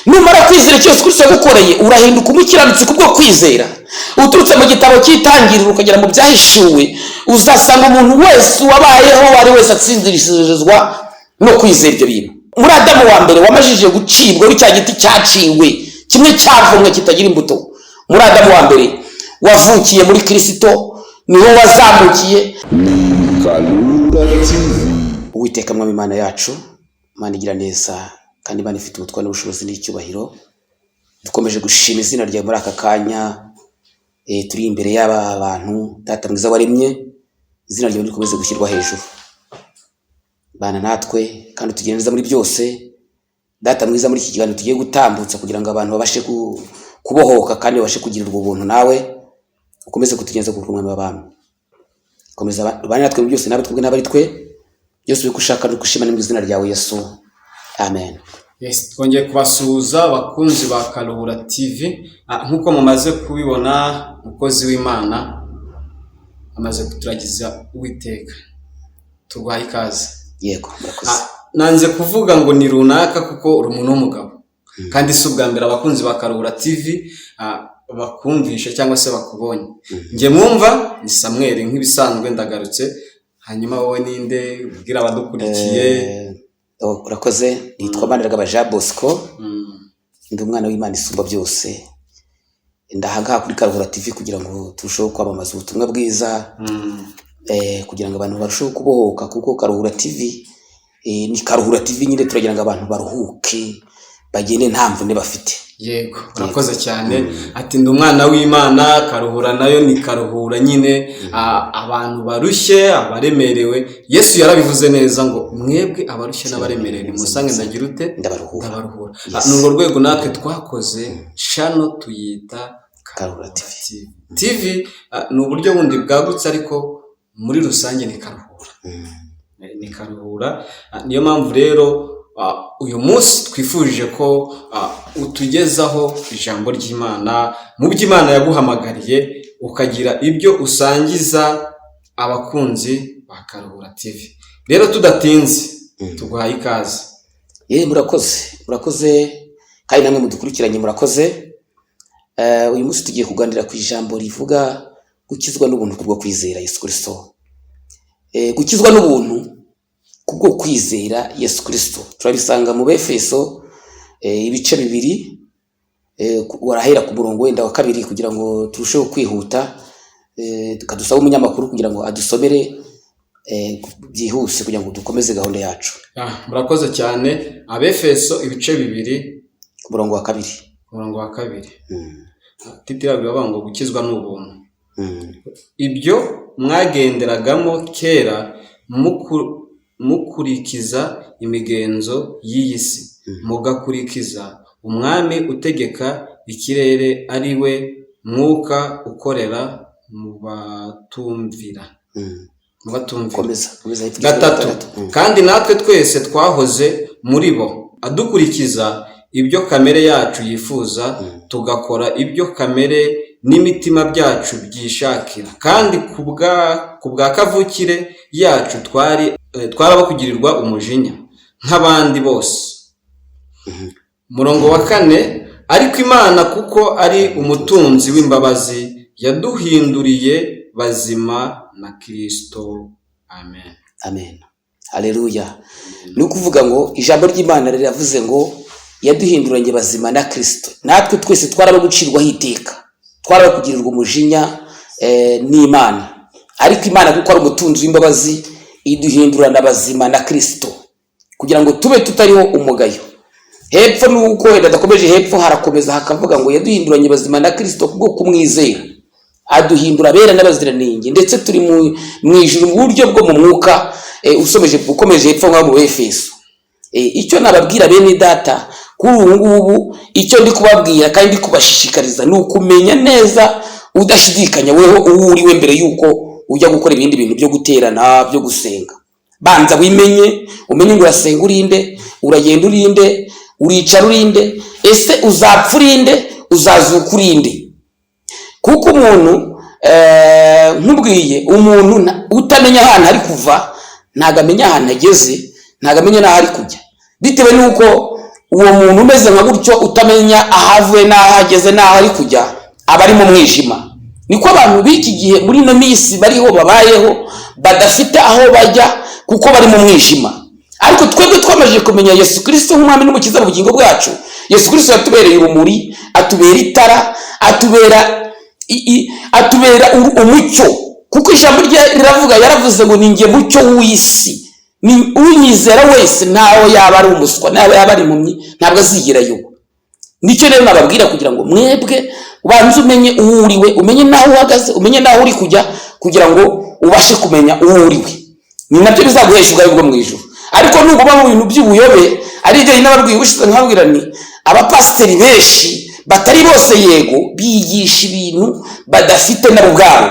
Numara kwizera icyo Yesu Kirisito yagukoreye, urahinduka umukiranutsi kubwo kwizera. Uturutse mu gitabo cy'Itangiriro ukagera mu Byahishuwe, uzasanga umuntu wese wabayeho, uwo ari wese, atsindirizwa no kwizera ibyo bintu. Muri Adamu wa mbere wamajije gucibwa, uri cya giti cyaciwe, kimwe cyavumwe kitagira imbuto, muri Adamu wa mbere wavukiye muri Kirisito, niho wazamukiye. Ni Kalura TV. Uwiteka Mwami Imana yacu, Imana igira neza kandi Imana ifite ubutware n'ubushobozi n'icyubahiro, dukomeje gushima izina ryawe muri aka kanya. Turi imbere y'aba bantu. Data mwiza waremye, izina ryawe rikomeze gushyirwa hejuru. Bana natwe kandi utugire neza muri byose. Data mwiza, muri iki kiganiro tugiye gutambutsa kugira ngo abantu babashe kubohoka kandi babashe kugirirwa ubuntu nawe, ukomeze kutugenza kuko Umwami w'abami. Komeza ubane natwe muri byose, nawe twebwe n'abari twe byose uko ushaka no gushima, ni mu izina ryawe Yesu, amen. Yes, twongeye kubasuhuza abakunzi ba Karuhura TV. Nk'uko mumaze kubibona, umukozi w'Imana amaze kuturagiza Uwiteka. Tuguhaye ikaze. Yego, murakoze. Nanze kuvuga ngo ni runaka kuko uri umuntu w'umugabo, kandi si ubwa mbere abakunzi ba Karuhura TV bakumvishe cyangwa se bakubonye. Njye mwumva ni Samweli nk'ibisanzwe, ndagarutse. Hanyuma wowe ninde? Ubwira abadukurikiye. Oh, urakoze. Nitwa Maniragaba Jean Bosco. Ndi umwana w'Imana isumba byose. Ndahangaha kuri Karuhura TV kugira ngo turusheho kwamamaza ubutumwa bwiza, kugira ngo abantu barusheho kubohoka, kuko Karuhura TV ni Karuhura TV nyine. Turagira ngo abantu baruhuke, bagende nta mvune bafite. Yego, urakoze cyane. Ati ndi umwana w'Imana. Karuhura nayo ni Karuhura nyine. Abantu barushye, abaremerewe, Yesu yarabivuze neza ngo mwebwe abarushye n'abaremerewe nimusange, ndagira ute? Ndabaruhura. Ndabaruhura. Yes. Ni urwo rwego natwe twakoze channel tuyita Karuhura TV. TV. Ni uburyo bundi bwagutse, ariko muri rusange ni Karuhura, ni Karuhura. Niyo mpamvu rero uyu munsi twifuje ko utugezaho ijambo ry'Imana mu byo Imana yaguhamagariye, ukagira ibyo usangiza abakunzi ba Karuhura TV. Rero tudatinze, tuguhaye ikaze. Ye, murakoze, murakoze, kandi namwe mudukurikiranye murakoze. Uyu munsi tugiye kuganira ku ijambo rivuga gukizwa n'ubuntu kubwo kwizera Yesu Kristo. Gukizwa n'ubuntu kubwo kwizera Yesu Kristo turabisanga mu Befeso ibice 2. Warahera ku murongo wenda wa 2 kugira ngo turusheho kwihuta. Tukadusaba umunyamakuru kugira ngo adusomere byihuse kugira ngo dukomeze gahunda yacu. Murakoze cyane. Abefeso ibice 2, ku murongo wa 2. Ku murongo wa 2. Titre yabyo iravuga ngo gukizwa n'ubuntu. Ibyo mwagenderagamo kera mukurikiza imigenzo y'iyi si, mugakurikiza umwami utegeka ikirere, ari we mwuka ukorera mu batumvira. Mu batumvira. Komeza, komeza hepfo. 3. 6. Kandi natwe twese twahoze muri bo, adukurikiza ibyo kamere yacu yifuza, tugakora ibyo kamere n'imitima byacu byishakira. Kandi ku bwa kavukire yacu twari twarabakugirirwa umujinya nk'abandi bose. Umurongo wa 4: ariko Imana, kuko ari umutunzi w'imbabazi, yaduhinduriye bazima na Kirisito. Amen. Amen, haleluya. Ni ukuvuga ngo ijambo ry'Imana riravuze ngo yaduhinduranye bazima na Kirisito. Natwe twese twaraba gucirwaho iteka, twaraba kugirirwa umujinya n'Imana, ariko Imana, kuko ari umutunzi w'imbabazi, iduhindurana bazima na Kirisito kugira ngo tube tutariho umugayo. Hepfo nuko wenda adakomeje, hepfo harakomeza hakavuga ngo yaduhinduranye bazima na Kirisito kubwo kumwizera, aduhindura abera n'abaziranenge, ndetse turi mu ijuru mu buryo bwo mu mwuka. Usomeje ukomeje hepfo nko mu Efeso. Icyo nababwira bene data kuri ubu ngubu, icyo ndi kubabwira kandi ndi kubashishikariza, ni ukumenya neza udashidikanya weho uwo uri we mbere yuko ujya gukora ibindi bintu byo guterana, byo gusenga. Banza wimenye, umenye ngo urasenga urinde, uragenda urinde, uricara urinde, ese uzapfa urinde, uzazuka urinde? Kuko umuntu, nkubwiye, umuntu utamenya ahantu ari kuva ntabwo amenya ahantu ageze, ntabwo amenya n'aho ari kujya, bitewe n'uko Uwo muntu umeze nka gutyo, utamenya aho avuye n'aho ageze n'aho ari kujya, aba ari mu mwijima. Niko abantu b'iki gihe, muri ino minsi bariho, babayeho badafite aho bajya kuko bari mu mwijima. Ariko twebwe twamaze kumenya Yesu Kirisito nk'Umwami n'Umukiza mu bugingo bwacu. Yesu Kirisito yatubereye urumuri, atubera itara, atubera umucyo, kuko ijambo rye riravuga, yaravuze ngo: "Ni njye mucyo w'isi, ni unyizera wese, ntaho yaba ari umuswa, ntaho yaba ari impumyi, ntabwo azigera ayoba." Nicyo rero nababwira, kugira ngo mwebwe ubanze umenye uwo uriwe, umenye n'aho uhagaze, umenye n'aho uri kujya, kugira ngo ubashe kumenya uwo uriwe. Ni nabyo bizaguhesha ubwawe bwo mu ijuru. Ariko nuguba mu bintu by'ubuyobe, ari ibyo nababwiye ubushize, nkababwira ni abapasiteri benshi, batari bose yego, bigisha ibintu badafite nabo ubwabo.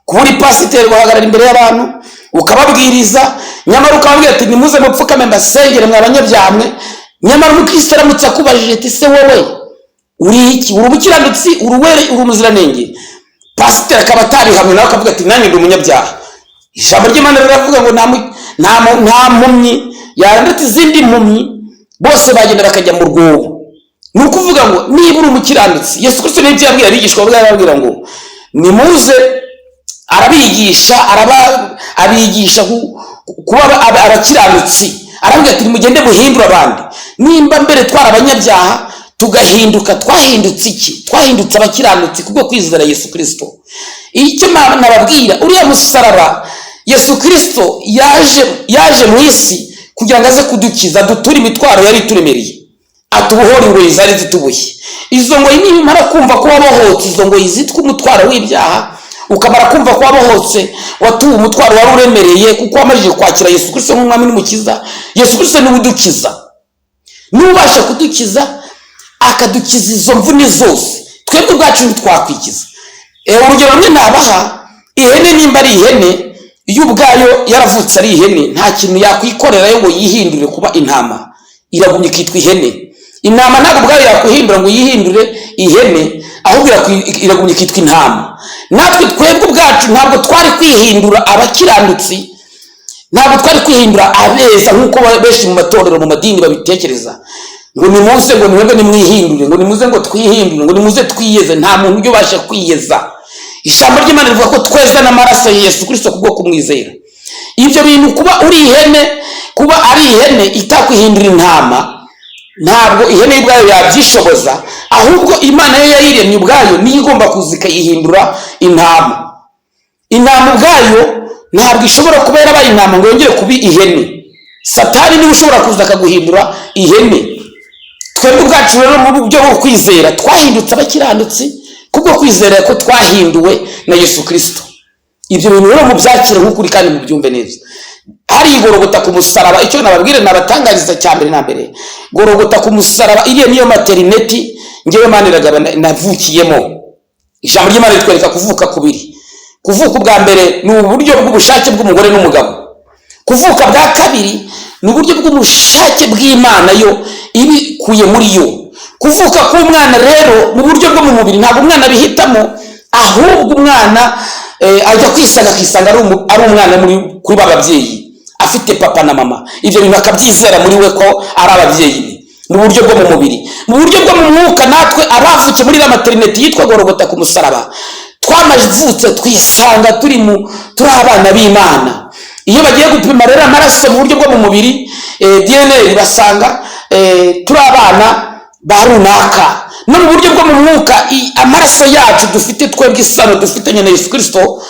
Kuba uri pasiteri, ugahagarara imbere y'abantu ukababwiriza, nyamara ukababwira ati: "Nimuze mupfukame mbasengere mwa banyabyaha mwe." Nyamara umukristo aramutse akubajije ati: "Se wowe uri iki? Uri umukiranutsi? Uri uwere? Uri umuziranenge?" Pasiteri akaba atabihamwe, nawe akavuga ati: "Nanjye ndi umunyabyaha." Ijambo ry'Imana riravuga ngo nta mpumyi yaranditse izindi mpumyi, bose bagenda bakajya mu rwobo. Ni ukuvuga ngo niba uri umukiranutsi, Yesu Kristo n'ibyo yabwira abigishwa be, arababwira ngo nimuze, arabigisha, abigisha kuba abakiranutsi. Arababwira ati: "Nimugende muhindure abandi." Nimba mbere twari abanyabyaha tugahinduka, twahindutse iki? Twahindutse abakiranutsi kubwo kwizera Yesu Kirisito. Icyo nababwira, uriya musaraba, Yesu Kirisito yaje mu isi kugira ngo aze kudukiza, duture imitwaro yari ituremereye, atubohore ingoyi zari zituboshye. Izo ngoyi, nimara kumva ko wabohotse izo ngoyi zitwa umutwaro w'ibyaha, ukamara kumva ko wabohotse, watuwe umutwaro wari uremereye, kuko wamajije kwakira Yesu Kirisito nk'Umwami n'Umukiza. Yesu Kirisito niwe udukiza, niwe ubasha kudukiza, akadukiza izo mvune zose. Twebwe ubwacu ntitwakwikiza. Urugero rumwe nabaha: ihene, nimba ari ihene, iyo ubwayo yaravutse ari ihene, nta kintu yakwikorera yo ngo yihindure kuba intama, iragumya ikitwa ihene. Intama ntabwo ubwayo yakwihindura ngo yihindure ihene, ahubwo iragumya ikitwa intama. Natwe twebwe ubwacu ntabwo twari kwihindura abakiranutsi, ntabwo twari kwihindura abeza nk'uko benshi mu matorero, mu madini babitekereza, ngo nimuze, ngo nimwebwe nimwihindure, ngo nimuze, ngo twihindure, ngo nimuze twiyeze. Nta muntu ujya ubasha kwiyeza. Ijambo ry'Imana rivuga ko tweza n'amaraso ya Yesu Kirisito kubwo kumwizera. Ibyo bintu, kuba uri ihene, kuba ari ihene itakwihindura intama, ntabwo ihene ubwayo yabyishoboza, ahubwo Imana yo yayiremye ubwayo niyo igomba kuza ikayihindura intama. Intama ubwayo ntabwo ishobora kuba yarabaye intama ngo yongere kuba ihene. Satani niwe ushobora kuza akaguhindura ihene. Twebwe ubwacu rero, mu buryo bwo kwizera, twahindutse abakiranutsi kubwo kwizera ko twahinduwe na Yesu Kirisito. Ibyo bintu rero mubyakire nk'ukuri kandi mubyumve neza. Hari Igorogota ku musaraba. Icyo nababwire, nabatangariza, cya mbere na mbere, Gorogota ku musaraba, iriya niyo maternité ngewe Maniragaba navukiyemo. Ijambo ry'Imana ritwereka kuvuka kubiri. Kuvuka ubwa mbere ni uburyo bw'ubushake bw'umugore n'umugabo. Kuvuka bwa kabiri ni uburyo bw'ubushake bw'Imana yo ibikuye muri yo. Kuvuka k'umwana rero mu buryo bwo mu mubiri, ntabwo umwana abihitamo, ahubwo umwana ajya kwisanga, akisanga ari umwana kuri ba babyeyi, afite papa na mama. Ibyo bintu akabyizera muri we ko ari ababyeyi be mu buryo bwo mu mubiri. Mu buryo bwo mu mwuka, natwe abavukiye muri iriya maternité yitwa Gorogota ku musaraba, twamavutse twisanga turi abana b'Imana. Iyo bagiye gupima rero amaraso mu buryo bwo mu mubiri, DNA, basanga turi abana ba runaka. No mu buryo bwo mu mwuka, amaraso yacu dufite twebwe isano dufitanye na Yesu Kirisito,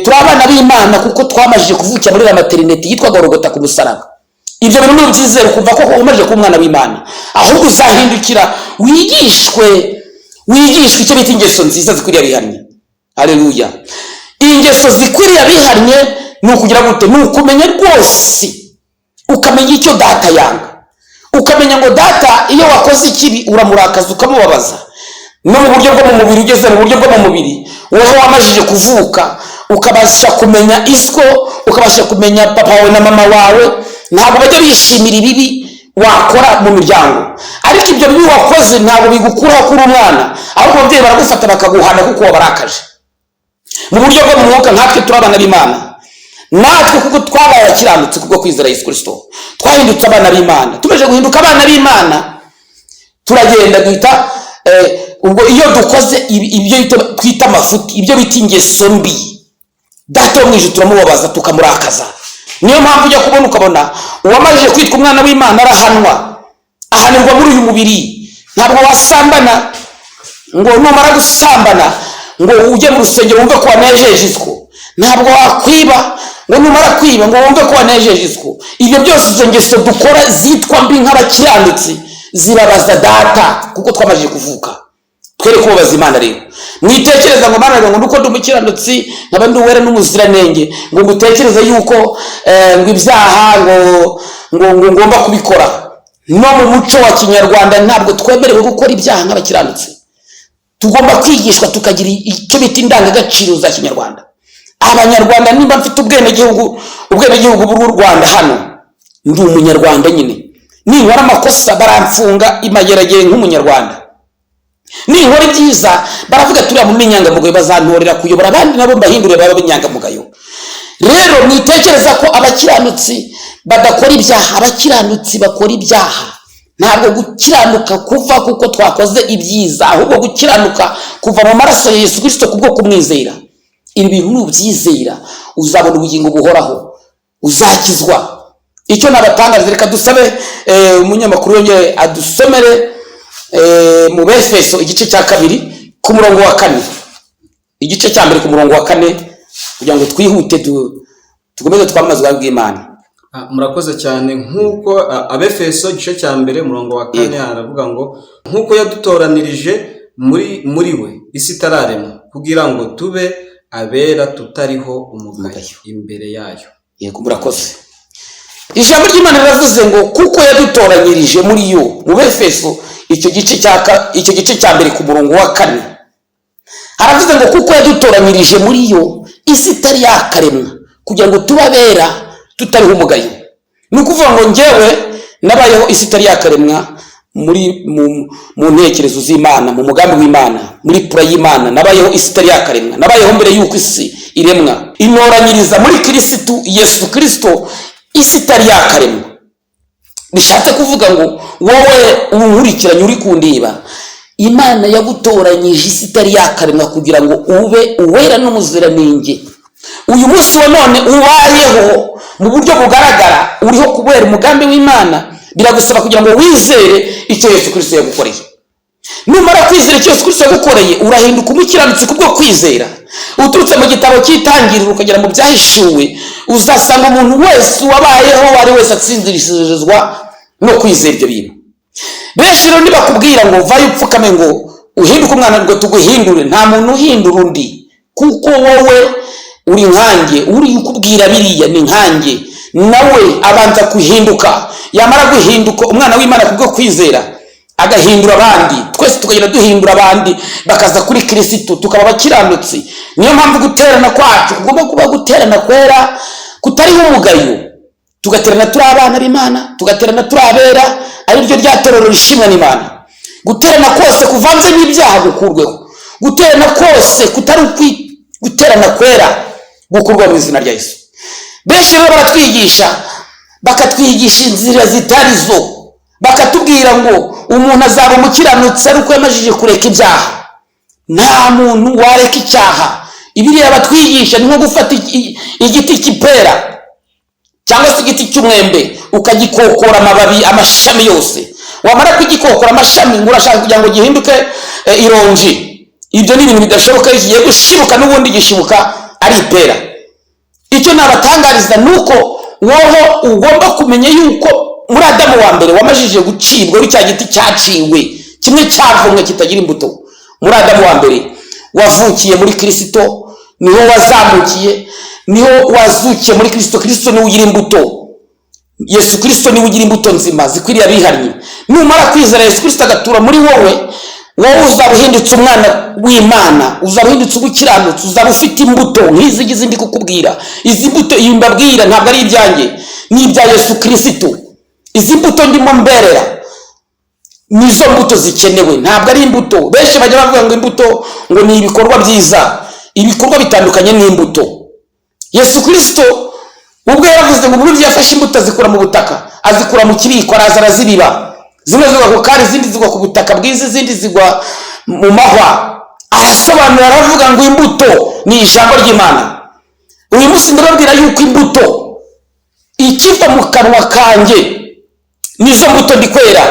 turi abana b'Imana kuko twamajije kuvukira muri iriya maternité yitwa Gorogota ku musaraba. Ibyo bintu nubyizera, ukumva ko umaze kuba umwana w'Imana, ahubwo uzahindukira wigishwe icyo bita ingeso nziza zikwiriye abihannye. Haleluya! Ingeso zikwiriye abihannye ni ukugira gute? Ni ukumenya rwose, ukamenya icyo data yanga, ukamenya ngo data iyo wakoze ikibi uramurakaza, ukamubabaza. No mu buryo bwo mu mubiri, ugeze mu buryo bwo mu mubiri, wowe wamajije kuvuka, ukabasha kumenya iswo, ukabasha kumenya papa wawe na mama wawe, ntabwo bajya bishimira ibibi wakora mu miryango. Ariko ibyo bibi wakoze ntabwo bigukuraho kuri umwana, ahubwo ababyeyi baragufata bakaguhana kuko wabarakaje. Mu buryo bwo mu mwuka, nkatwe turi abana b'Imana natwe, kuko twabaye abakiranutsi kubwo kwizera Yesu Kirisito, twahindutse abana b'Imana. Tumaze guhinduka abana b'Imana. Turagenda duhita ubwo iyo dukoze ibyo twita amafuti, ibyo bita ingeso mbi, Data wo mu ijuru turamubabaza, tukamurakaza. Niyo mpamvu ujya kubona ukabona uwamajije kwitwa umwana w'Imana arahanwa, ahanirwa muri uyu mubiri. Ntabwo wasambana ngo numara gusambana ngo ujye mu rusengero wumve ko wanejeje iswo. Ntabwo wakwiba ngo numara kwiba ngo wumve ko wanejeje iswo. Ibyo byose, izo ngeso dukora zitwa mbi nk'abakiranutsi, zibabaza Data kuko twamajije kuvuka. Twere kubabaza Imana. Rero mwitekereza ngo Mana, ngo nuko ndi umukiranutsi, nkaba ndi uwera n'umuziranenge, ngo ngutekereze yuko ngo ibyaha ngo ngomba kubikora. No mu muco wa kinyarwanda ntabwo twemerewe gukora ibyaha nk'abakiranutsi. Tugomba kwigishwa tukagira icyo bita indangagaciro za kinyarwanda. Abanyarwanda, nimba mfite ubwenegihugu bw'u Rwanda hano, ndi umunyarwanda nyine. Ninkora amakosa baramfunga imageragere nk'umunyarwanda. Ninkora ibyiza baravuga turiya mu inyangamugayo, bazantorera kuyobora abandi, nabo mbahindure baba inyangamugayo. Rero mwitekereza ko abakiranutsi badakora ibyaha. Abakiranutsi bakora ibyaha. Ntabwo gukiranuka kuva kuko twakoze ibyiza, ahubwo gukiranuka kuva mu maraso ya Yesu Kirisito kubwo kumwizera. Ibi bintu nubyizera uzabona ubugingo buhoraho, uzakizwa. Icyo nabatangariza, reka dusabe umunyamakuru yongere adusomere mu Befeso igice cya 2 ku murongo wa 4, igice cya 1 ku murongo wa 4, kugira ngo twihute dukomeze twamamaze ubwami bw'Imana. Murakoze cyane. Nk'uko Abefeso igice cya 1 umurongo wa 4 haravuga ngo: "Nk'uko yadutoranirije muri we isi itararemwa, kugira ngo tube abera tutariho umugayo Umugayo. imbere yayo." Yego, murakoze. Ijambo ry'Imana riravuze ngo kuko yadutoranyirije muri yo. Mu Befeso icyo gice cya 1 ku murongo wa 4 haravuze ngo kuko yadutoranyirije muri yo isi itari yakaremwa, kugira ngo tube abera tutariho umugayo. Ni ukuvuga ngo njyewe nabayeho isi itari yakaremwa mu ntekerezo z'Imana, mu mugambi w'Imana, muri plan y'Imana. Nabayeho isi itari yakaremwa, nabayeho mbere y'uko isi iremwa. Intoranyiriza muri Kirisitu Yesu Kirisito isi itari yakaremwa. Bishatse kuvuga ngo wowe unkurikiranye, uri kundeba, Imana yagutoranyije isi itari yakaremwa kugira ngo ube uwera n'umuziranenge. Uyu munsi wa none ubayeho mu buryo bugaragara, uriho kubera umugambi w'Imana. Biragusaba kugira ngo wizere icyo Yesu Kirisito yagukoreye. Numara kwizera icyo Yesu Kirisito yagukoreye, urahinduka umukiranutsi kubwo kwizera. Uturutse mu gitabo cy'Itangiriro ukagera mu Byahishuwe, uzasanga umuntu wese wabayeho, uwo ari wese, atsindirizwa no kwizera ibyo bintu. Benshi rero nibakubwira ngo vayo upfukame ngo uhinduke umwana, ngo tuguhindure, nta muntu uhindura undi, kuko wowe uri nkanjye. Uri ukubwira biriya ni nkanjye, nawe abanza guhinduka. Yamara guhinduka umwana w'Imana kubwo kwizera, agahindura abandi, twese tukagenda duhindura abandi bakaza kuri Kirisitu, tukaba abakiranutsi. Niyo mpamvu guterana kwacu kugomba kuba guterana kwera kutariho umugayo, tugaterana turi abana b'Imana, tugaterana turi abera, ari ryo rya torero rishimwa n'Imana. Guterana kose kuvanze n'ibyaha gukurweho. Guterana kose kutari guterana kwera gukurwa mu izina rya Yesu. Benshi rero baratwigisha, bakatwigisha inzira zitari zo, bakatubwira ngo umuntu azaba umukiranutsi ari uko yamajije kureka ibyaha. Nta muntu wareka icyaha. Ibiriya batwigisha ni nko gufata igiti cy'ipera cyangwa se igiti cy'umwembe, ukagikokora amababi, amashami yose. Wamara kugikokora amashami, ngo urashaka kugira ngo gihinduke ironji. Ibyo ni ibintu bidashoboka. Iyo kigiye gushibuka, n'ubundi gishibuka ari ipera. Icyo nabatangariza ni uko wowe ugomba kumenya yuko muri Adamu wa mbere wamajije gucibwa, uri cya giti cyaciwe kimwe cyavumwe kitagira imbuto. Muri Adamu wa mbere wavukiye muri Kirisito, niho wazamukiye, niho wazukiye muri Kirisito. Kirisito niwe ugira imbuto. Yesu Kirisito niwe ugira imbuto nzima zikwiriye abihannye. Numara kwizera Yesu Kirisito agatura muri wowe, wowe uzaba uhindutse umwana w'Imana, uzaba uhindutse umukiranutsi, uzaba ufite imbuto nk'izi ngizi ndi kukubwira. Izi mbuto iyi mbabwira ntabwo ari ibyanjye, ni ibya Yesu Kirisito. Izi mbuto ndimo mberera nizo mbuto zikenewe, ntabwo ari imbuto. Benshi bajya bavuga ngo imbuto ngo ni ibikorwa byiza. Ibikorwa bitandukanye n'imbuto. Yesu Kirisito ubwo yaravuze ngo uburyo yafashe imbuto azikura mu butaka, azikura mu kibiko, araza arazibiba. Zimwe zigwa ku kari, izindi zigwa ku butaka bwiza, izindi zigwa mu mahwa. Arasobanura, aravuga ngo imbuto ni ijambo ry'Imana. Uyu munsi ndababwira yuko imbuto ikiva mu kanwa kanjye nizo mbuto ndi kwera,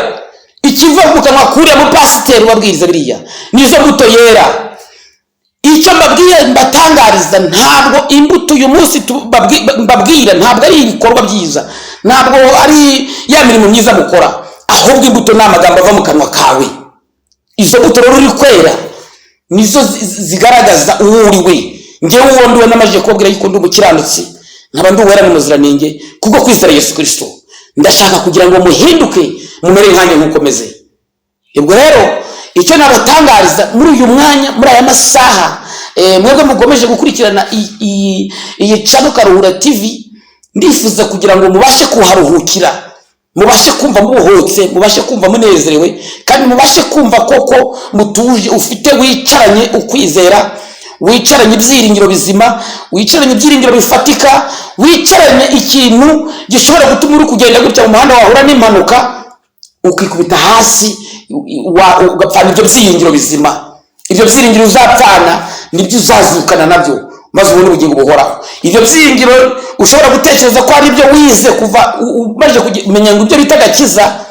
ikiva mu kanwa k'uriya mupasiteri ubabwiriza biriya nizo mbuto yera. Icyo mbabwiye, mbatangariza, ntabwo imbuto uyu munsi mbabwira ntabwo ari ibikorwa byiza, ntabwo ari ya mirimo myiza mukora, ahubwo imbuto ni amagambo ava mu kanwa kawe. Izo mbuto rero uri kwera nizo zigaragaza uwo uri we. Ngewe uwo ndiwe namajije kubabwira yuko ndi umukiranutsi, nkaba ndi uwera n'umuziranenge kubwo kwizera Yesu Kirisito. Ndashaka kugira ngo muhinduke, mumere nkanjye nk'uko meze. Ubwo rero icyo nabatangariza muri uyu mwanya, muri aya masaha, mwebwe mukomeje gukurikirana iyi channel Karuhura TV, ndifuza kugira ngo mubashe kuharuhukira, mubashe kumva mubohotse, mubashe kumva munezerewe, kandi mubashe kumva koko mutuje, ufite wicaranye ukwizera, wicaranye ibyiringiro bizima, wicaranye ibyiringiro bifatika, wicaranye ikintu gishobora gutuma uri kugenda gutya mu muhanda wahura n'impanuka ukikubita hasi, ugapfana ibyo byiringiro bizima. Ibyo byiringiro uzapfana nibyo uzazukana nabyo, maze ubone ubugingo buhoraho. Ibyo byiringiro ushobora gutekereza ko ari ibyo wize kuva umaze kumenya ngo ibyo bita agakiza,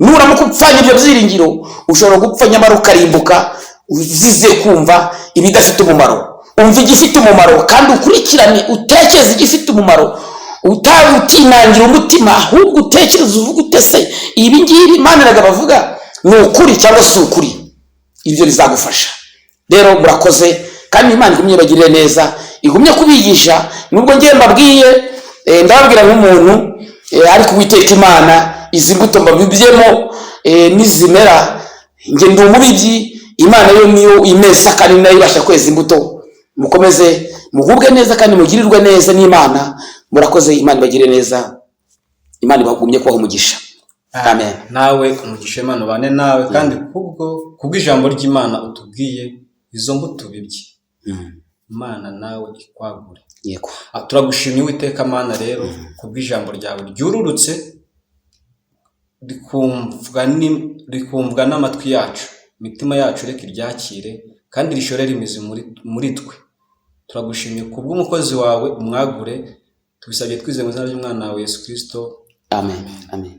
nuramuka upfanye ibyo byiringiro ushobora gupfa nyamara ukarimbuka uzize kumva ibidafite umumaro. Umva igifite umumaro kandi ukurikirane, utekereze igifite umumaro, utinangira umutima, ahubwo utekereze uvuge utese ibi ngibi Imana bavuga ni ukuri cyangwa si ukuri. Ibyo bizagufasha. Rero murakoze, kandi Imana igumye ibagirire neza, igumye kubigisha. Nubwo ngiye mbabwiye, ndababwira nk'umuntu, ariko Uwiteka Imana izi mbuto mbabibyemo, nizimera, njye ndi umubibyi, Imana yo niyo imesa kandi nayo ibasha kweza imbuto. Mukomeze mugubwe neza kandi mugirirwe neza n'Imana. Murakoze, Imana ibagire neza, Imana ibagumye kubaha umugisha. Amen. Nawe umugisha Imana ubane nawe, kandi kubw'ijambo ry'Imana utubwiye, izo mbuto ubibye, Imana nawe ikwagure. Yego. Turagushimye Uwiteka Mana rero kubw'ijambo ryawe ryururutse rikumvwa n'amatwi yacu, imitima yacu reka iryakire kandi rishorere imizi muri twe. Turagushimye kubw'umukozi wawe, umwagure, tubisabye twizeye mu izina ry'umwana wawe Yesu Kirisito. Amen, amen.